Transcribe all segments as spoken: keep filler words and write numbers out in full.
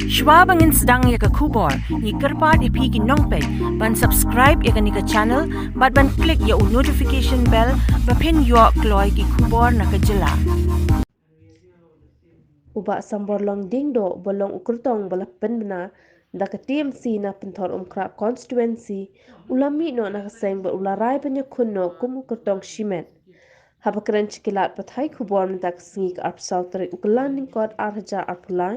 Shwa ba ngin sdang ïa ka khubor, ngi kyrpad ïa phi ki nongpeit ban subscribe ïa kane ka channel bad ban click ïa u notification bell ba phin ïoh kloi ki khubor na ka jylla. U Bah Sambor Long Diengdoh ba long u kyrtong ba la pynbna da ka T M C na Pynthorumkhrah constituency, u la mih noh na ka seng bad u la rai ban ïakhun noh kum u kyrtong shimet. Haba kren sha ki lad pathai khubor mynta ka sngi ka arphew saw tarik u Kyllalyngkot ar hajar arphew lai,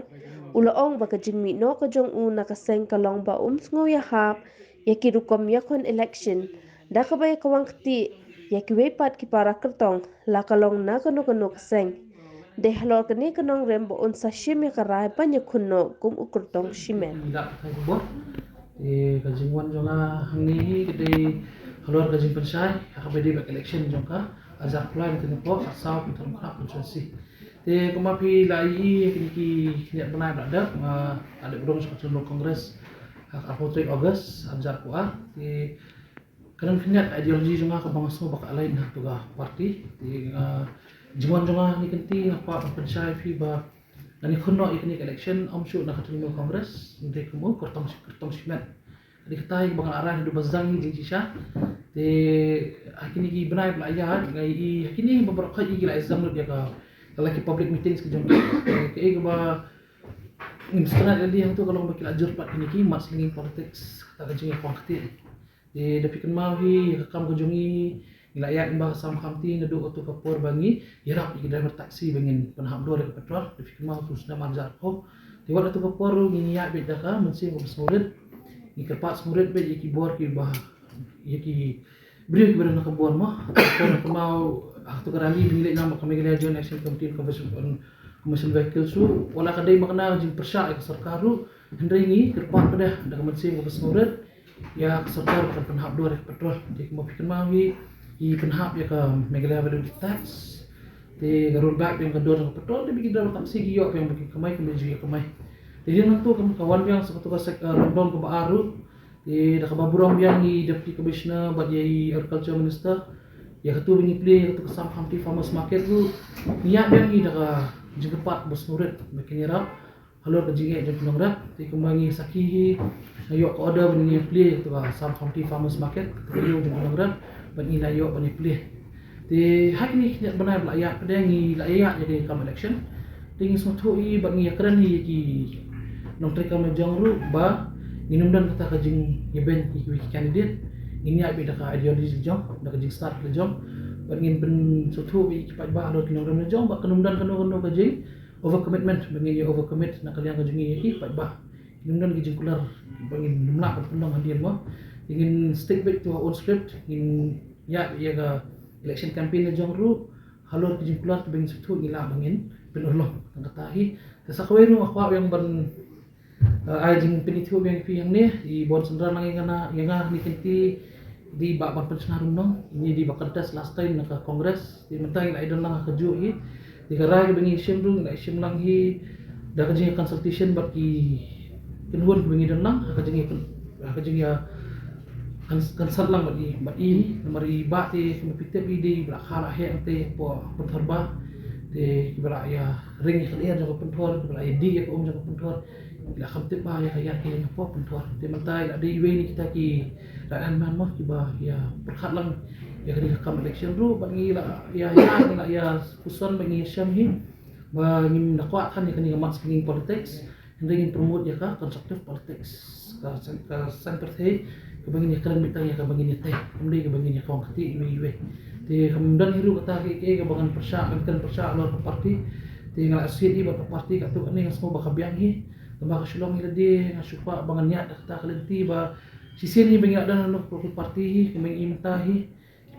u la ong ba ka jingmih noh ka jong u na ka seng ka long ba um sngew ïahap ïa ki rukom ïakhun election, da kaba ïa ka wang kti ïa kiwei pat ki para kyrtong, la ka long na kano kano ka seng. Dei halor kane ka nongrim ba un sa shim ïa ka rai ban ïakhun noh kum u kyrtong shimet. Ngi da pathai khubor. Te ka jingwan jong nga hangne hi ka dei halor ka jingpynshai ha kaba ïadei bad election jong ka hajar arphew lai, ka Pynthorumkhrah constituency. Te kumba phi la ïohi ha kine ki khyndiat bnai ba la dep, nga la dep rung sha ka Trinamool Congress ha ka arphew tarik August ar hajar arphew ar. Te ka dang khyndiat ka ideology jong nga kaba nga sngew ba ka align ha kato ka party. Te nga jingwan jong nga hangne kynti nga kwah ban pynshai ïa phi ba ngan ïakhun noh ïa kane ka election, ym shuh na ka Trinamool Congress, hynrei kum u kyrtong, kyrtong shimet. Ka dei kata hi kaba nga la rai naduh ba sdang ïa ka jingshisha. Te ha kine ki bnai ba la ïaid, nga ïohi ha kine ba baroh khoit ki la ïasdang lut ïa ka, ka la ki public meetings ka jong ki. Te kaei kaba ngim sngewtynnat ïa lade hangto ka long ba ki la jur pat kine ki mudslinging politics, kata ka jingïakhun kti. Te da phi kynmaw hi ïa ka kam ka jong ngi, ngi la ïaid lyngba ka Assam Khamti naduh kato ka por ba ngi ïarap ïa ki driver taxi ba ngin pynhap dur ïa ka petrol. Da phi kynmaw tu snem ar hajar arphew. Te wat kato ka por ruh ngi ïaid beit da ka mynsiem kaba sngewrit. Ngi kyrpad sngewrit beit ïa ki bor kiba, ïa ki briew kiba don ha ka bor mo. Te phi kynmaw ha kato ka rally ba ngi leit lang bad ka Meghalaya Joint Action Committee on Commercial, on Commercial Vehicles ruh, wat la ka dei ma kane ka jingpyrshah ïa ka sorkar ruh, hynrei ngi kyrpad pat da ka mynsiem kaba sngewrit ïa ka sorkar ba kan pynhap dur ïa ka petrol. Te kumba phi kynmaw hi, i pynhap ïa ka Meghalaya Value Added Tax. Te ka rollback biang ka dur jong ka petrol, te ba ki driver taxi ki ïoh biang ba ki kamai, kumba ju ïa kamai. Te hadien nangto ka wan biang sa kato ka sek-, eh, lockdown kaba ar ruh. Te da kaba burom biang i Deputy Commissioner bad ïa i Agriculture Minister, ïa kato ba ngi plie ïa kato ka Assam Khamti Farmers Market ruh, ngi ïaid biang i da ka jingkyrpad ba sngewrit ba kin ïarap halor ka jingeh jong ki nongrep. Te kumba ngi sakhi hi, nga ïoh ka order ban ïa plie ïa kato ka Assam Khamti Farmers Market, kato ka ïew jong ki nongrep, bad ngi la ïoh ban ïa plie. Te ha kine ki khyndiat bnai ba la ïaid pat de ngi la ïaid ïa ka kam election. Te ngi sngewthuh hi bad ngi ïakren hi ïa ki nongtrei kam la jong ruh ba ngin ym don kata ka jingïabeiñ ïa kiwei ki candidate. Ngin ïaid beit da ka ideology la jong, da ka jingstad la jong. Bad ngin pynsngewthuh beit ïa ki paidbah halor ki nongrim la jong ba kan ym don kano kano ka jing overcommitment, ba ngin ïa overcommit na ka liang ka jong ngi ïa ki paidbah. Ngin ym don ki jingkular ba ngin ym lah ban pynlong hadien mo. Ngin stick back to our own script, ngin ïaid ïa ka election campaign la jong ruh halor ki jingkular kiba ngin sngewthuh ngi lah ba ngin pynurlong. Tang kata hi, te sa kawei ruh nga kwah biang ban, eh, ai jingpynithuh biang ïa phi hangne, i Bon Syndran lang ïa nga, ïa nga hangne kynti, dei ba ban pynshna ruh nong, ine dei ba contest last time na ka Congress, te mynta ngi la ïadon lang ha kajuh hi. Te ka rai kaba ngi shim ruh ngi la shim lang hi da ka jingconsultation bad ki kynhun kaba ngi don lang ha ka jingïa, ha ka jingïa cons-, consult lang bad i, bad i, namar i Bah te kumba phi tip i dei ba la kha la heh te hapoh Pynthor Bah. Te kiba la ïa ring ïa ka lyer jong ka Pynthor, kiba la ïa dih ïa ka um jong ka Pynthor, ki la kham tip bha ïa ka ïaid ka ïeng hapoh Pynthor. Te mynta i la dei iwei na kita ki right hand man mo kiba ïa pyrkhat lang ïa kane ka kam election ruh bad ngi la ïa, ïa, ngi la ïa puson bad ngi ïa shem hi ba ngim da kwah than ïa kane ka mudslinging politics, hynrei ngin promote ïa ka constructive politics. Ka seng, ka seng pyrthei kaba ngin ïa kren beit tang ïa kaba ngin ïa tei, ym dei kaba ngin ïa kawang kti iwei iwei. Te kam don hi ruh kata kaei kaei kaba ngan pyrshah, ngan kren pyrshah halor ka party. Te nga la sngewthuh hi ba ka party katto katne nga sngew ba ka biang hi. Tangba ka Shillong hi lade nga shu kwah ba ngan ïaid da kata ka lynti ba shisien hi ba ngi la don halor ka party hi, ka meng i mynta hi.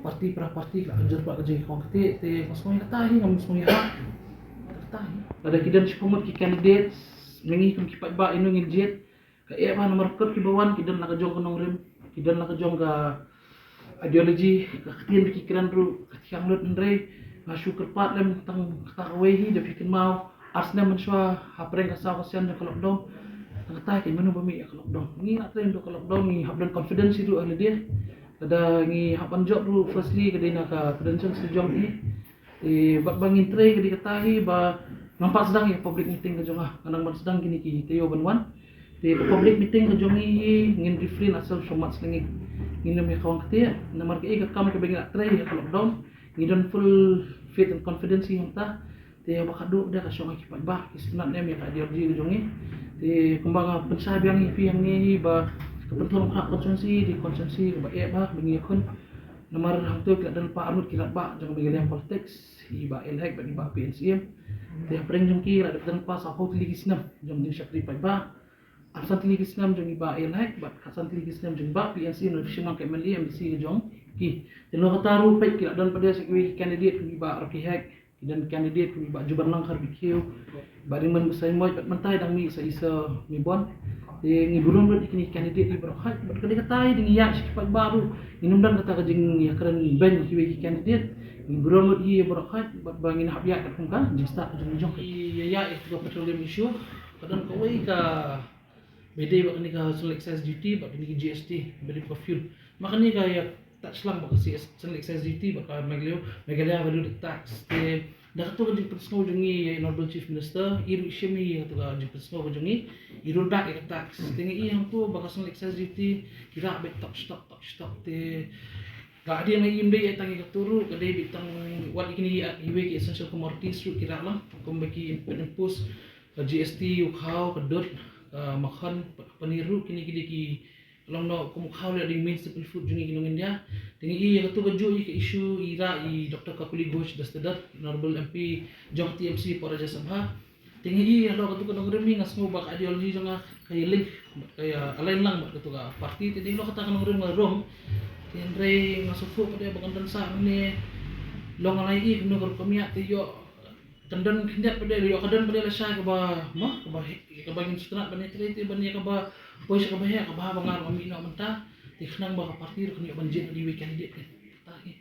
Party para party ka la jur bad ka jingkawang kti, te nga sngew ïa kata hi, ngam sngew ïa kata hi. Lada ki don shiphew ngut ki candidates, ma ngi kum ki paidbah ino ngin jied. Ka eh ba namar kot kiba wan ki don la ka jong ka nongrim, ki don la ka jong ka ideology, ka ktien ba ki kren ruh ka thiang lut, hynrei nga shu kyrpad lem tang kata kawei hi, da phi kynmaw ar snem mynshuwa hapdeng ka saw ka sien jong ka lockdown. Tang kata hi, mano ba mih ïa ka lockdown? Ngi la trei naduh ka lockdown, ngi hap don confidence hi ruh ha lade. Lada ngi hap ban jop ruh, firstly ka dei na ka credentials la jong ngi. Te bad ba ngin trei ka dei kata hi ba Ngan pat sdang ïa public meeting ka jong nga, ngan nang ban sdang kine ki taïew ban wan. Te public meeting ka jong ngi hi ngin refrain ourselves from much, ngi ngin ym ïa kawang kti namar ka i ka kam kaba ngi la trei ha ka lockdown. Ngi don full faith and confidence hi hangta. Te ba ka duk da ka shong ki paidbah ki sngewtynnat ne ïa ka ideology ka jong ngi. Te kumba nga pynshai biang ïa phi hangne hi ba ka Pynthorumkhrah constituency dei constituency kaba eh ba ba ngi ïakhun. Namar hangto ki la don pat arngut ki la ba jong Meghalaya politics, i Bah L Hek bad i Bah P N C M. Te hapdeng jong ki la don pat saphew tylli ki snem jong jingshakri paidbah. Arphew san tylli ki snem jong i Bah L Hek bad khatsan tylli ki snem jong i Bah P N C M, na shim nang ka M L A M D C ka jong ki. Te na kata ruh peit ki la don pat de sa kiwei ki candidate kum i Bah Rocky Hek, ki don candidate kum i Bah Jubanlang Kharbit Khiew, Bah Ringman Basaiawmoit bad mynta dang mih sa i Sir Mibon. Te ngi burom lut ïa kine ki candidate hi baroh khat bad ka dei kata hi dang ïa sha ki paidbah ruh. Ngim don kata ka jingïakren beiñ ïa kiwei ki candidate. Ngi burom lut hi baroh khat bad ba ngin hap ïa katkum ka jingstad ka jong ngi jong. Ïa ïa ïa ka petroleum issue ka don kawei ka ba dei ba kane ka Central Excise Duty bad kane ka G S T ba dei ka fuel. Ma kane ka ïa touch lang ba ka Central Excise Duty bad ka Meghalaya, Meghalaya Value Added Tax. Te da kato ka jingpynsngew jong ngi ïa Honorable Chief Minister, i ruh i shim ïa kato ka jingpynsngew ka jong ngi, i roll back ïa ka tax. Te ngi i hangto ba ka Central Excise Duty ki rah beit tok stok tok stok. Te ka dei ngi im dei ïa tang ïa kato ruh, ka dei beit tang wat ïa kine ïa iwei ki essential commodities ruh ki rah lang kumba ki impose ka G S T ïa u khaw, ka dud, ka makhon, paneer ruh, kine ki dei ki long noh kum u khaw leh dei main staple food jong ngi ki nong India. Te ngi i ïa kato kajuh ïa ka issue i rah i Doctor Kakuli Ghosh Dastardar, Honorable M P jong T M C por Rajya Sabha. Te ngi i halor kato ka nongrim hi nga sngew ba ka ideology jong nga ka ïa link, ka ïa align lang bad kato ka party. Te dei halor kata ka nongrim nga rung. Te hynrei nga sngewthuh pat de ba kan don sah mynne long alai i kumno ka rukom ïa te ïoh kan don khyndiat pat de, ïoh ka don pat de lashai kaba ma kaba heh, kaba ngin sngewtynnat ban ïatrei te ban ïa kaba poi sha kaba heh, kaba ha ba nga ruh nga mih noh mynta. Te khnang ba ka party ruh kan ïoh ban jied ïa iwei candidate kan. Kata hi.